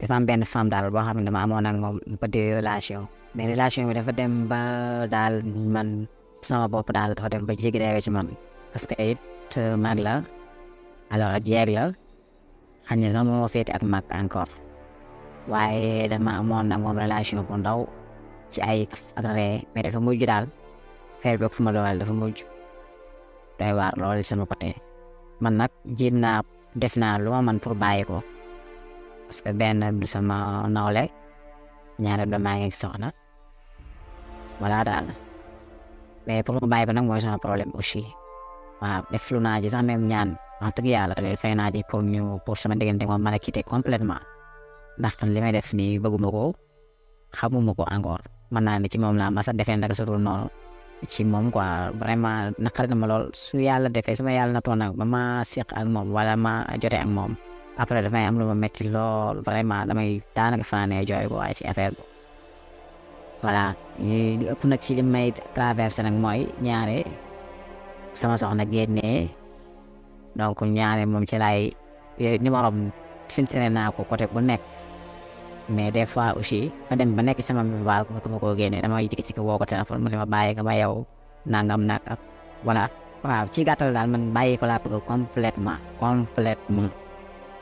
dafa am benn femme daal boo xam ne dama amoon ak moom ba di relation mais relation bi dafa dem ba daal man sama bopp daal dafa dem ba jéggi dayoo ci man parce que it mag la alors ak jeeg la xam ne sax moo féete ak mag encore waaye dama amoon ak moom relation bu ndaw ci ay ak ree mais dafa mujj daal xeer bi fu ma doole dafa mujj doy waar lool sama côté man nag jéem naa def naa lu ma man pour bàyyi ko parce que benn du sama nawle ñaareel ba maa ngi soxna voilà daal mais pour mu bàyyi ko nag mooy sama problème aussi waaw def lu naa ci sax même ñaan wax dëgg yàlla tamit fay naa ci pour sama diggante moom mën a quitter complètement ndax li may def nii bëgguma ko xamuma ko encore mën naa ne ci moom laa masa defee nag surtout noonu ci moom quoi vraiment naqari na ma lool su yàlla defee su ma yàlla natoo nag ba ma seq ak moom wala ma jotee ak moom après dafay am lu ma metti lool vraiment damay daanaka fanaanee jooy ko waaye ci affaire bi voilà li ëpp nag ci li may traversé nag mooy ñaare sama soxna génnee donc ñaare moom ci laay numéro filtré naa ko côté bu nekk mais des fois aussi ma dem ba nekk sama mémoire ma koo génne damay jikki woo ko téléphone mu ne ma bàyyi nga ma yow nangam nag voilà waaw ci gàttal daal man bàyyi ko laa bëgg complètement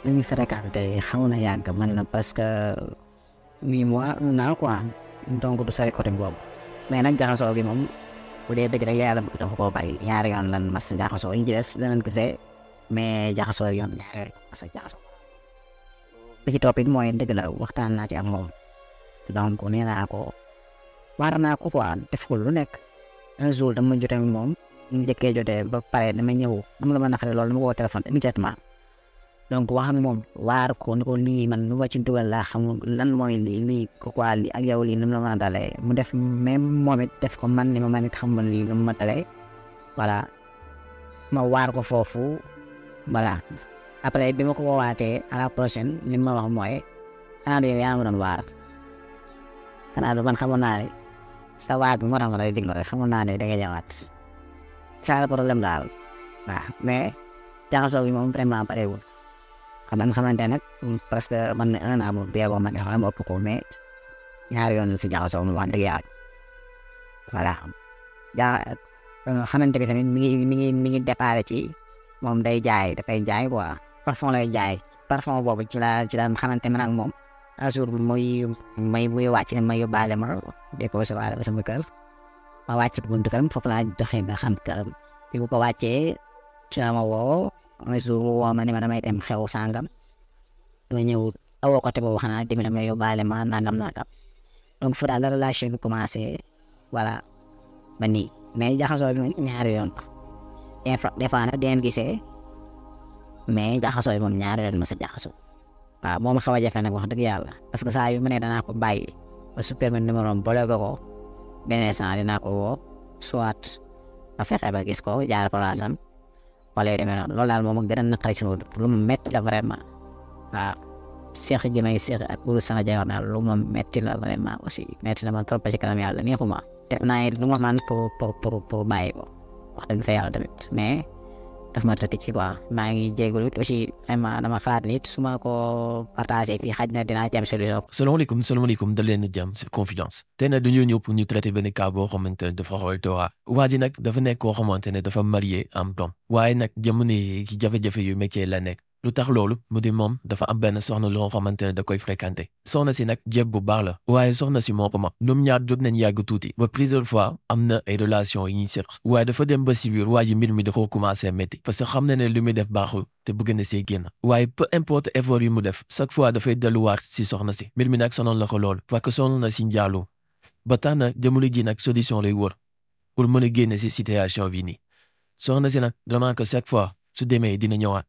li ñu fréquenté xaw na yàgg man na parce que 8 mois 1 an quoi donc du sori côté boobu mais nag jaxasoo gi moom bu dee dëgg rek yàlla bëgg dafa koo bari ñaari yoon lan mas jaxasoo ñu ci des danañ gisee mais jaxasoo yoon ñaari mas jaxasoo bi ci topp it mooy dëgg la waxtaan naa ci ak moom donc nee naa ko waar naa ko quoi def ko lu nekk un jour dama jotee moom ñu njëkkee jotee ba pare dama ñëw am la ma naqare loolu dama ko woo téléphone immédiatement donc wax ak moom waar ko ni ko lii man lu ma ci dugal laa xamul lan mooy lii ko quoi lii ak yow lii nu mu la mën a dalee mu def même moom it def ko man ni ma man it xam man lii nu mu ma dalee voilà ma waar ko foofu voilà après bi ma ko woowaatee à la prochaine li ma wax mooy xanaa du yow yaa ma doon waar xanaa du man xamoon naa ne sa waar bi moo tax ma lay déglu rek xamoon naa ne da nga ñëwaat c'est le problème daal waaw mais jaxasoo bi moom vraiment pareewul xamante nag parce que man ne 1 an moom beegoo ma ne xam ëpp ko mais ñaari yoon si jaxasoo mu wax dëgg yàlla voilà xamante bi tamit mi ngi départ ci moom day jaay dafay jaay quoi parfum lay jaay parfum boobu ci la xamante man ak moom un jour muy wàcc ne ma yóbbaale ma déposé waale ba sama kër ma wàcc buntu këram foofu laa doxee ba xam këram bi bu ko wàccee ci la ma woo un jour woo ma ne ma damay dem xew sangam dama ñëw awoo côté boobu xanaa tamit damay yóbbaale ma nangam donc fu daal la relation bi commencé voilà ba nii mais jaxasoo bi ñaari yoon des fois nag deen gisee mais jaxasoo bi moom ñaari yoon ma sa jaxasoo waaw moom xaw a jafe nag wax dëgg yàlla parce que saa yu ma ne danaa ko bàyyi ba supprimer numéro am boole ko benn instant dinaa ko woo soit ma fexe ba gis ko jaar place am wala yu demee noonu loolu daal moom gën a naqari ci lu mu métti la vraiment waaw seex gi may seex ak pour sama jabar daal lu mu métti la vraiment aussi métti na ma trop ci kanam yàlla neexuma def naa lu ma man pour bàyyi ko wax dëgg fa yàlla tamit mais daf ma tëti ci quoi maa ngi jégalu aussi vraiment dama xaar nit su ma ko partagé fii xaj na dinaa ci am solution. salaamaaleykum dal leen jàmm sur Confidence tey nag dañoo ñëw pour ñu traiter benn cas boo xamante ne dafa xaw a doora waa ji nag dafa nekk koo xamante ne dafa marié am doom waaye nag jamono yi ci jafe-jafe yu métier la nekk lu tax loolu mu di moom dafa am benn soxna loo xamante ne da koy fréquenté soxna si nag jéeg bu baax la waaye soxna si moo ko mag ñoom ñaar jot nañ yàgg tuuti ba plusieurs fois am na ay relation yi ñuy seq waaye dafa dem ba si biir waa ji mbir mi da koo commencé métti parce que xam na ne lu muy def baaxul te bëgg na see génn waaye peu importe effort yu mu def chaque fois dafay delluwaat si soxna si mbir mi nag sonoon la ko lool parce que sonn na si njaaloo ba tax na jamono ji nag solution lay wër pour mën a génne si situation bi nii soxna si nag vraiment que chaque fois su demee dina ñëwaat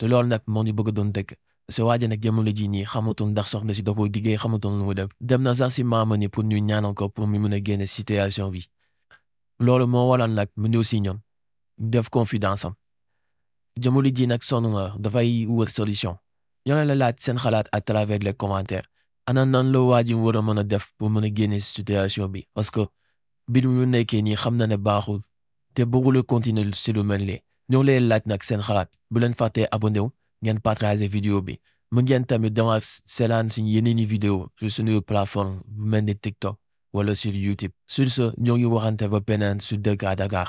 te loolu nag moo ñu bëgg a doon dëgg sa waaja nag jamono ji nii xamatul ndax soxna si da koy diggee xamatul lu mu def dem na sax si maama ni pour ñu ñaanal ko pour mu mën a génne situation bi loolu moo waral nag mu ñëw si ñoom def confidence am jamono ji nag sonn nga dafay wër solution ñoo la laaj seen xalaat à travers les commentaires ana nan la waa ji war a mën a def pour mën a génne situation bi parce que mbir mu nekkee nii xam na ne baaxul te bëggul a continuer si lu mel nii ñoo leen laaj nag seen xalaat bu leen fàttee abonné wu ngeen partager vidéo bi mën ngeen tamit dama seelaan suñu yeneeni vidéo sur suñu plateforme bu mel ni TikTok wala sur YouTube sur ce ñoo ngi waxante ba beneen sur Dëgg à Dakar